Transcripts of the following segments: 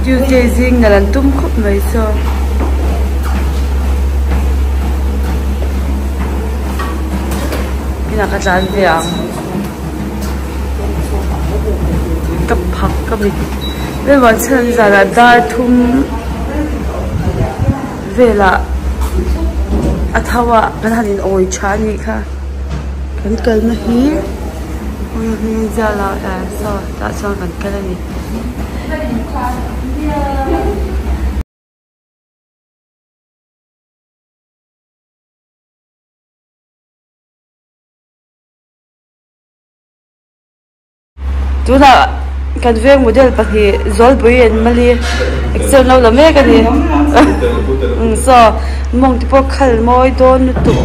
Tuesday zing nalh an tum khawp mai saw. Inah ka tlan ve ang. Ka phak ka mit emaw chhan zanah dar thum velah a tho a kan han in awi tha a nih kha kan kalna hi ziah lah saw tah chuan kan kal a ni. Tunah kan veng model pahnih Zawlpui and Mali exam lo la mek a ni saw mawng te pawh khal mawi dawn lutuk.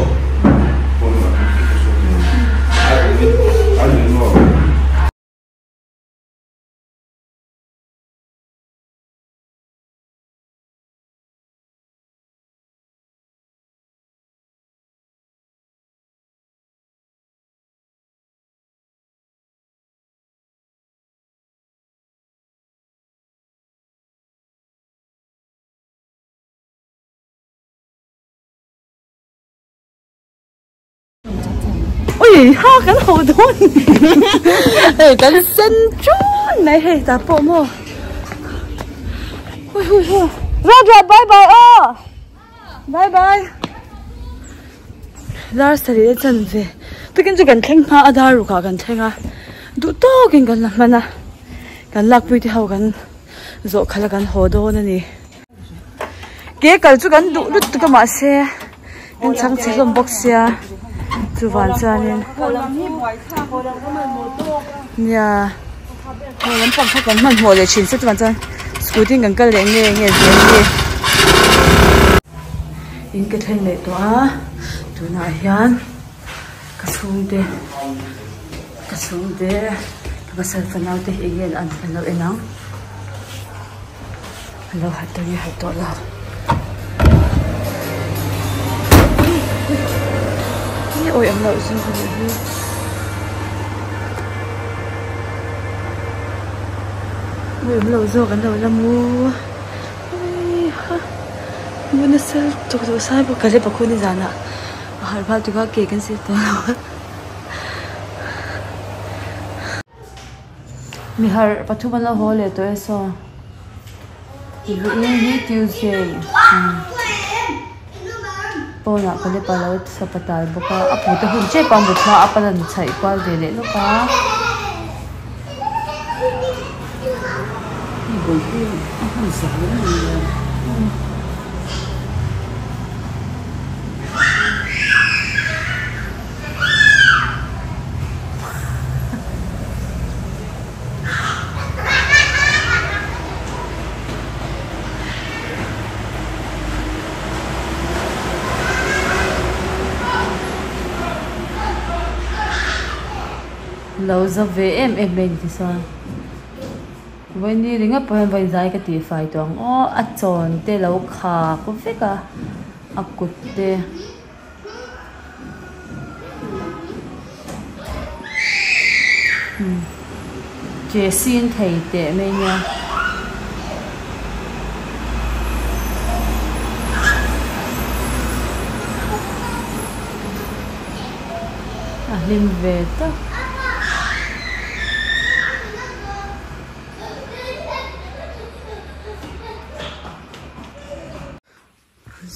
Ui ha kan ho dawn hei kan sen chun mai hei tah pawh maw hui hui hui Raja bye bye aw bye bye dar sarih a chan ve tukin chu kan thleng hma a dar ruk ah kan thleng a duh tawkin kan la hman a kan lakpui te ho kan zawh khalh a kan haw dawn a ni. Ke kal chu kan duh lutuk a mahse kan chhang chhe hlawm bawk sia chuvan chuanin nia haw lampang kha kan hmanhmawh leh thin se chuvan chuan scooty in kan kal leh nge nge zel hi in ka thleng leh tawh a tunah hian ka chhungte ka chhungte ka pasal fanau te hi eng nge an an lo en ang. A lo harh tawh nge harh tawh lo. Nge awi ang loh zawk a nih hi. Awi awm loh zawk an lo la mu. Heiha mu nasa lutuk duh sai bawk ka le pakhu nizanah a harh nghal tuk a ke kan sil tawh lo a. Mi harh pathum an lo haw leh tawh e saw vawiin hi Tuesday pawnah ka lepa lo sapatal bawk a a pute hun tep a mut hma a pan an chhaih kual ve leh lawk a. Lo za ve em em mai ni tichuan vawiin ringawt pawh hian vawiin zai ka tih fai tawh ang aw a chawn te lo khak vek a a kut te. Che sin thei teh mai nia. A hlim ve tak.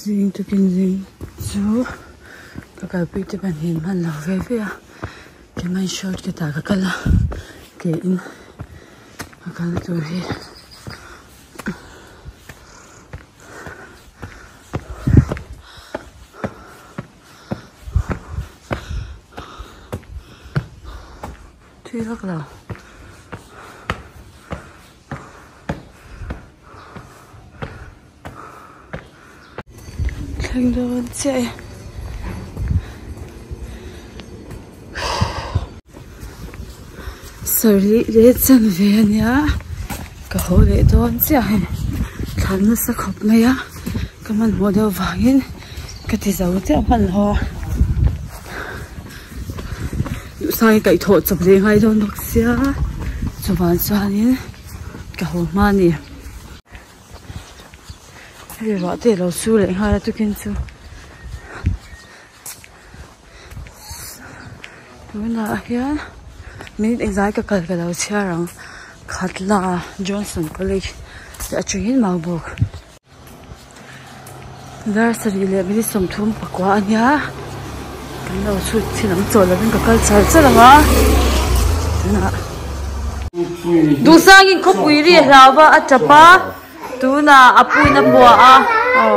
Zing tukin zing chu ka kalpui te pahnih hman lo ve ve a kemai short cut ah ka kal a ke in ka kal tur hi thui vak lo. Thleng dawn chiah e. Sarih leh chan ve a nia ka haw leh dawn chiah hei thlan nasa khawp mai a ka hmanhmawh deuh vangin ka ti zo chiah hmanhmawh a duhsang hi kaihthawh chawp leh ngai dawn bawk sia chuvang chuanin ka haw hma a ni. Hei ruah te alo su leh nghal a tukin chu tunah hian minute engzai ka kal ka lo chhiar ang Khatla Johnson College te atangin Maubawk. Dar sarih leh minute 34 a nia kan lo chhut chin ang chawl lovin ka kal char char ang a tunah Duhsangin khawpui ri a hlau va a tap a tunah a puiin a puah a aw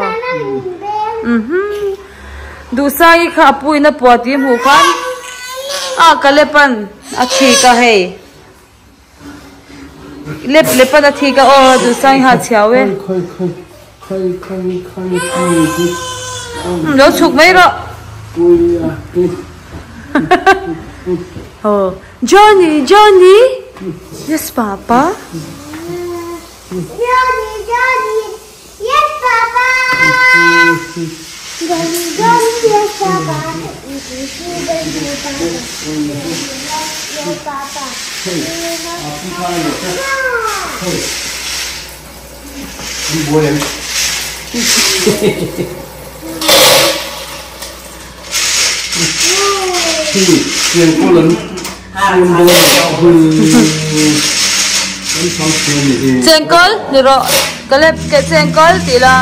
Duhsangi kha a puiin a puah tih hmuh khan a Kalepan a thik a hei. Lep lep a na thik a aw duhsang hi ha chhiau e. Lo chhuk mai rawh. Aw Johnny Johnny yes papa. Johnny Johnny yes papa. Johnny Johnny yes papa. Yes papa. Chengkawl ni rawh ka lep ke chengkawl tih la.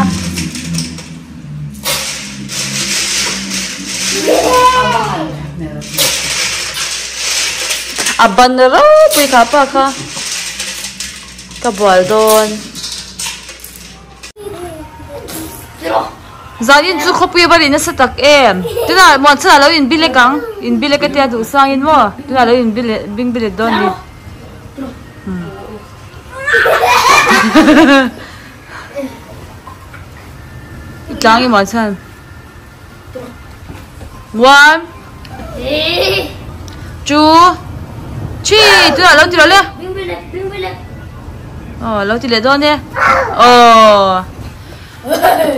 A ban ropui kha pa kha ka bual dawn. Zanin chu khawpui a va ri nasa tak em tunah muan chhanah lo in bilek ang in bilek a tia duh sangin maw tunah lo in bile bing bilet dawn ni i tlang i muan chhan one two three tunah lo ti rawh le aw lo ti leh dawn e aw.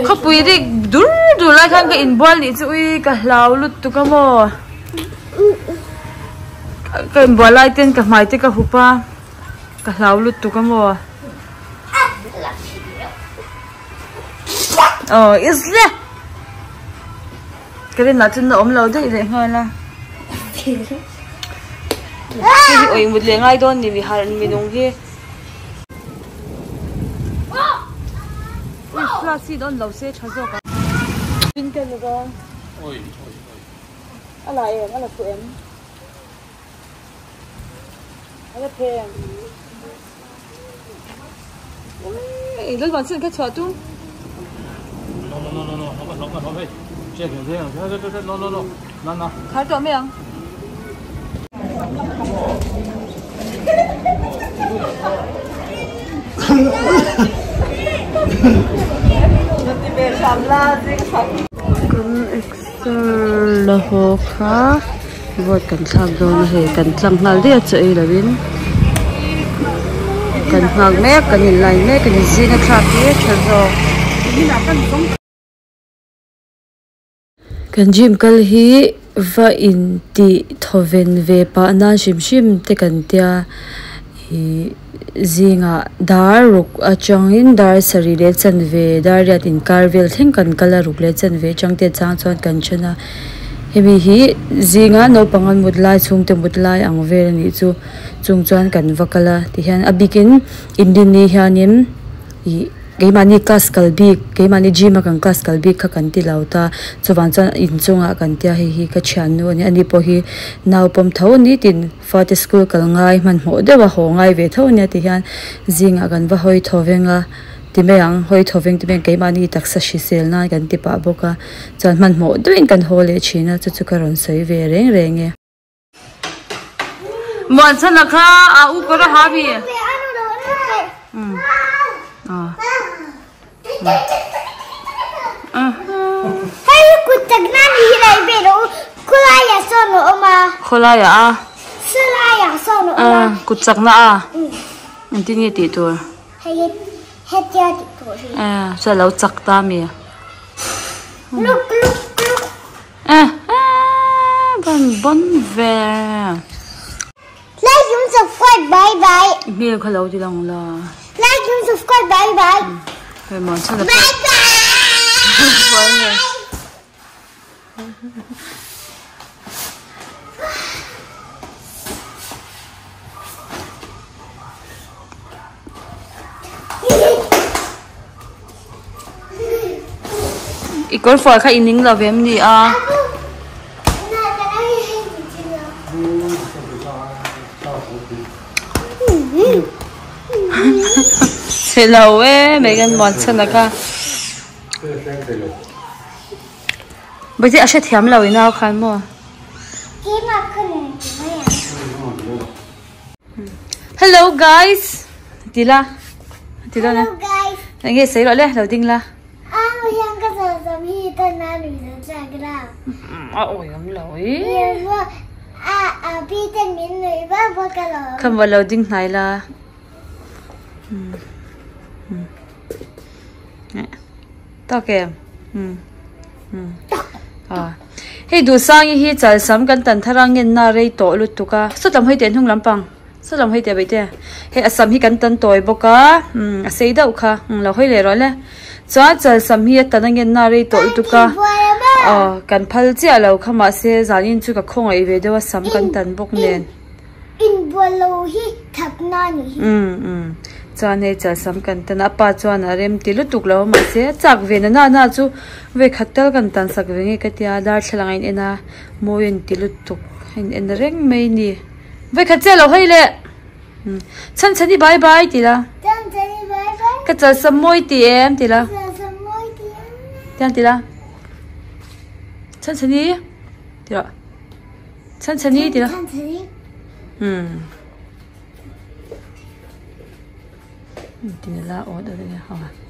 Khawpui rik dur dur lai khan ka inbual nih chu ui ka hlau lutuk a maw ka inbual lai ten ka hmai te ka hup a ka hlau lutuk a maw aw isle ka rinah chuan a awm lo daih leh nghal a hei hi awih mut leh ngai dawn ni mi harh mi nung hi. Flash hi on lo se tha zawk a. Pin ken ni dawn. Oi oi oi. A la em a la thu em. A la phe em. Ui lal van chen kha chhuah tum. No no no no no no no no hey. Che che che che no no no. Na na. Khar tawh mai ang. Kan exer la haw kha vote kan thlak dawn a hei kan tlang nghal daih a chaw ei lovin kan nghak mek kan in line mek a ni zinga thlak hi a tha zawk. Kan gym kal hi va in tih thawven ve pah nan hrim hrim te kan tia ihh zingah dar ruk atangin dar sarih leh chanve dar riat inkar vel thleng kan kal a ruk leh chanve atang te chang chuan kan then a hemi hi zinga naupang an mut lai chhungte mut lai ang vel a nih chu chung chuan kan va kal a tihian a bikin inrinni hianin ih. Keimahni class kal bik keimahni gym a kan class kal bik kha kan ti lo ta chuvang chuan inchungah kan tia hei hi ka thiannu a ni ani pawh hi nau pawm tho a ni tin fate school kal ngai hmanhmawh deuh a haw ngai ve tho a nia ti hian zingah kan va hawi thaw veng a ti mai ang hawi thaw veng ti mai ang keimahni taksa hrisel nan kan ti pah bawk a chuan hmanhmawh deuhin kan haw leh thin a chu chu ka rawn sawi ve reng reng e. Muan chhan a kha a u kawr a ha mi. Hei kut tak na ni hi lai ve lo khulai ah sawn a awm a. Khulai ah a. Salai ah sawn a awm a. Kut chak na a. Engtin nge tih tur? Hei hetia tih tur hi. Chuan lo chak ta mi. Luk luk luk. Eh eh ban ban ve. Like and subscribe bye bye. Hmel kha lo ti lang la. Like and subscribe bye bye. Hei man chhan a Bye bye. I kawr fual kha i ning lo vem ni a. Chhe lo e Megan muan chhan a kha. Bawihi a hrethiam lo i nau khan maw. Hello guys ti la ti la enge sei rawh le lo ding la a awi awm lo i khamwa lo ding hnai la Tak em? Umm. Umm. Ah. Hei Duhsangi hi chalsam kan tan thar a ngenna rei tawh lutuk a. Saw lam hawi teh hnung lampang. Saw lam hawi teh beih te. Hei a sam hi kan tan tawi bawk a. Umm a sei deuh kha. Umm lo hawi leh rawh le. Chuan chalsam hi a tan a ngenna rei tawh lutuk a. Aw kan phal chiah lo kha mahse zanin chu ka khawngaih ve deuh a sam kan tan bawk nen. Inbual lo hi thakna a nih hi. Umm umm chuan hei chalsam kan tan a a pa chuan a rem ti lutuk lo a mahse a chak ve na na na chu vawi khat tal kan tan sak ve nge ka tia darthlalang a in en a mawi a inti lutuk a in en reng mai a ni vawi khat chiah lo hawi leh umm chhan chhan i bye bye ti la Chhan chhan i bye bye ka chalsam mawi ti em ti la Ka chalsam mawi ti em tiang ti la chhan chhan i ti rawh. Chhan chhani ti la. Chhan chhani. Hmm. Ti la aw da da ha.